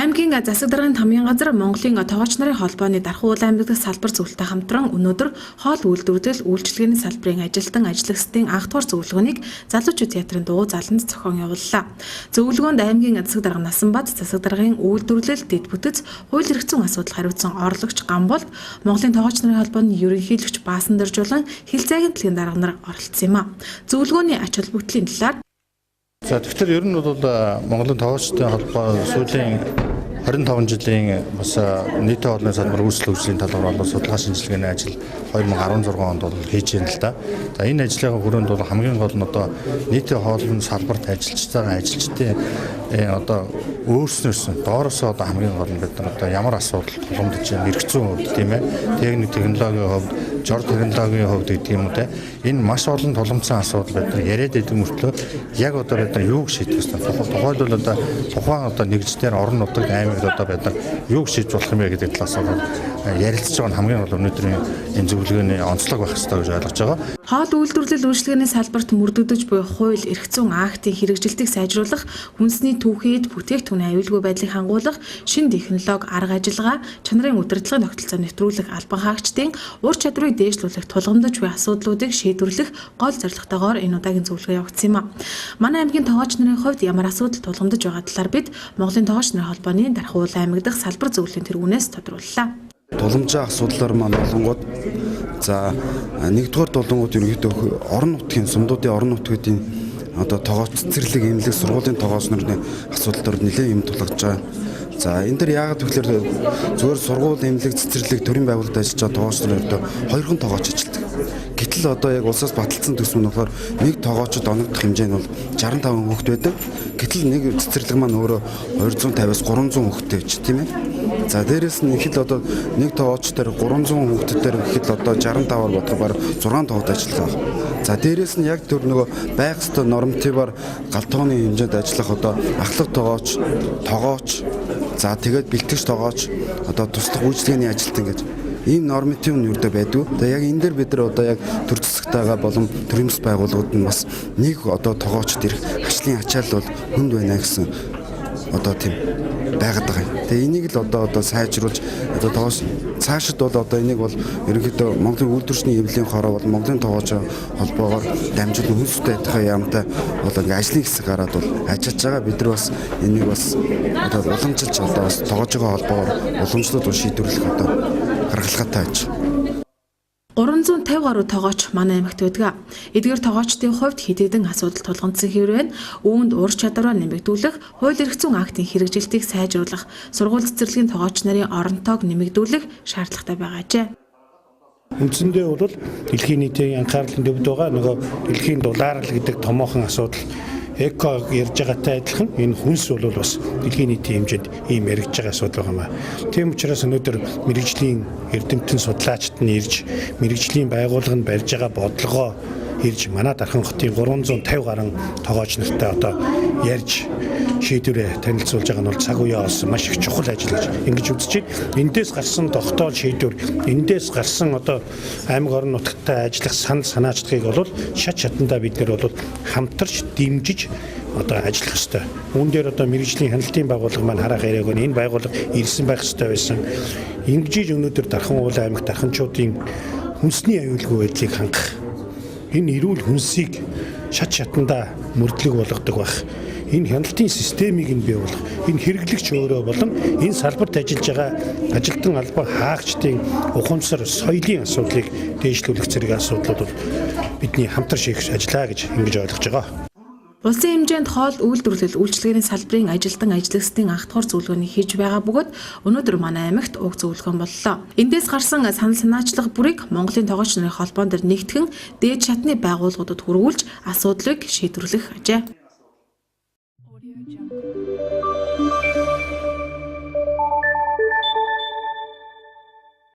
Аймгийн засаг даргын тамийн газар Монголын тогооч нарын холбооны Дархан уул аймаг дахь салбар зөвлөлтөй хамтран өнөөдөр хоол үйлдвэрлэл үйлчилгээний салбарын ажилтан ажиллагчдын анхдугаар зөвлөгөөнийг залуучууд театрын дугуй заланд зохион явууллаа. Зөвлөгөөнд аймгийн засаг дарга Насанбат, засаг даргын үйлдвэрлэл, дэд бүтэц, хууль эрх зүйн асуудал хариуцсан орлогч Гамболд, Монголын тогооч нарын холбооны ерөнхийлөгч Баасан доржуулан хил зайгийн дэлхийн дарга нар оролцсон юм а. Зөвлөгөөний ач холбогдлын талаар За тэгэхээр ер нь бол Монголын тогоочдын холбоо сүүлийн 25 жилийн бас нийтийн хоолны салбар үйлчлэл хөгжлийн талаар бол судалгаа шинжилгээний ажил 2016 онд бол хийж байна л да. За энэ ажлын хүрээнд бол хамгийн гол нь одоо нийтийн хоолны салбарт ажиллаж байгаа ажилчдын одоо өөрснөөс доороосоо одоо хамгийн гол нь бид нар одоо ямар асуудал тулгамдж байна эрх зүйн хувьд тийм техник технологийн хувьд, жор технологийн хувьд гэдэг юм уу те. Энэ маш олон тулгамдсан асуудал бид нар яриад байдаг мөртлөө яг одоо бид нар юуг шийдэх ёстой. Тухайлбал одоо тухайн одоо нэгжлэр орон нутагт аймагт одоо бид нар юуг шийдэж болох юм бэ гэдэг талаас бол ярилцж байгаа нь хамгийн гол өнөөдрийн энэ зөвлөгөөний онцлог байх ёстой гэж ойлгож байгаа. Хоол үйлдвэрлэл үйлчилгээний салбарт мөрдөгдөж буй хууль, эрх зүйн актын хэрэгжилтийг сайжруулах, хүнсний түүхийд бүтээгдэхүүний аюулгүй байдлыг хангуулах, шинэ технологи, арга ажиллагаа, чанарын удирдлагын тогтолцоо нэвтрүүлэх, албан хаагчдын ур чадварыг дээшлүүлэх, тулгамдж буй асуудлуудыг шийдвэрлэх гол зорилготойгоор энэ удаагийн зөвлөгөө явагдсан юм а. Манай аймгийн тогооч нарын хувьд ямар асуудал тулгамдж байгаа талаар бид Монголын тогооч нарын холбооны Дархан уул аймаг дахь салбар зөвлөлийн тэргүүнээс тодрууллаа. Дуламжийн асуудлаар маань болонгууд за нэгдүгээр дулангууд ерөнхийдөө орон нутгийн сумдуудын орон нутгуудын одоо тогооч цэцэрлэг эмнэлэг сургуулийн тогооч нарын асуудал дээр нэлээд юм тулгаж байгаа. За энэ дэр яагаад гэвэл зүгээр сургууль эмнэлэг цэцэрлэг төрийн байгууллагад ажиллаж байгаа тогооч нар ердөө хоёрхан тогооч ажилладаг. Гэтэл одоо яг улсаас баталсан төсөв нь болохоор нэг тогоочд оногдох хэмжээ нь бол 65 хүүхэд байдаг. Гэтэл нэг цэцэрлэг маань өөрөө 250-аас 300 хүүхэдтэй ч тийм ээ. За дээрэс нь ихэд одоо нэг тогооч дээр 300 хүүхэд дээр гэхэд одоо 65-аар бодохоор бараг 6 тоогод ажиллах. За дээрэс нь яг тэр нөгөө байх ёстой нормативаар гал тогооны хэмжээнд ажиллах одоо ахлах тогооч, тогооч, за тэгээд бэлтгэгч тогооч, одоо туслах үйлчилгээний ажилтан гэж ийм норматив нь юурдаа байдгүй. Тэгээ яг энэ дээр бид нар одоо яг төр засагтайгаа болон төрийн бас байгууллагууд нь бас нэг одоо тогоочд ирэх ажлын ачаал бол хүнд байна гэсэн одоо тийм байгаад байгаа юм. Тэгээ энийг л одоо сайжруулж одоо тогооч цаашид бол одоо энийг бол ерөнхийдөө Монголын үйлдвэрчний хэвлэлийн хороо бол Монголын тогооч холбоогоор дамжуулан хүнстэй адилхан яамтай бол ингээ ажлын хэсэг гараад бол ажиллаж байгаа. Бид нар бас энийг бас одоо уламжилж одоо бас тогоочгоо холбоогоор уламжлалт шийдвэрлэх одоо гаргалгаатай байж. 350 гаруй тогооч манай аймагт байдаг. Эдгээр тогоочдын хувьд хэд хэдэн асуудал тулгамдсан хэрвээ үүнд ур чадвараа нэмэгдүүлэх, хууль эрх зүйн актын хэрэгжилтийг сайжруулах, сургууль цэцэрлэгийн тогооч нарын оронтойг нэмэгдүүлэх шаардлагатай байгаа ажээ. Үндсэндээ бол дэлхийн нийтийн анхаарлын төвд байгаа нөгөө дэлхийн дулаарл гэдэг томоохон асуудал эко ярьж байгаатай адилхан энэ хүнс бол бас дэлхийн нийтийн хэмжээнд ийм яригдж байгаа асуудал байгаа юм аа. Тийм учраас өнөөдөр мэргэжлийн эрдэмтэн судлаачид нь ирж мэргэжлийн байгууллага нь барьж байгаа бодлогоо ирж манай Дархан хотын 350 гаруй тогооч нартай одоо ярьж шийдвэрээ танилцуулж байгаа нь бол цаг үеэ олсон маш их чухал ажил гэж ингэж үзэж байна. Эндээс гарсан тогтоол шийдвэр, эндээс гарсан одоо аймаг орон нутгтай ажиллах санал санаачлагыг бол шат шатандаа бид нэр бол хамтарч дэмжиж одоо ажиллах ёстой. Үүн дээр одоо мэргэжлийн хяналтын байгууллага маань харах яриаг нь энэ байгууллага ирсэн байх ёстой байсан. Ингэж өнөөдөр Дархан уул аймаг дарханчуудын хүнсний аюулгүй байдлыг хангах энэ эрүүл хүнсийг шат шатандаа мөрдлөг болгодог байх. Энэ хяналтын системийг нь бий болгох, энэ хэрэглэгч өөрөө болон энэ салбарт ажиллаж байгаа ажилтан албан хаагчдын ухамсар, соёлын асуудлыг дээшлүүлэх зэрэг асуудлууд бол бидний хамтар шийдэх ажлаа гэж ингэж ойлгож байгаа. Улсын хэмжээнд хоол үйлдвэрлэл үйлчилгээний салбарын ажилтан ажиллагчдын анхдугаар зөвлөгөөний хийж байгаа бөгөөд өнөөдөр манай аймагт уг зөвлөгөөн боллоо. Эндээс гарсан санал санаачлах бүрийг Монголын тогооч нарын холбоон дээр нэгтгэн дээд шатны байгууллагуудад хүргүүлж асуудлыг шийдвэрлэх ажээ.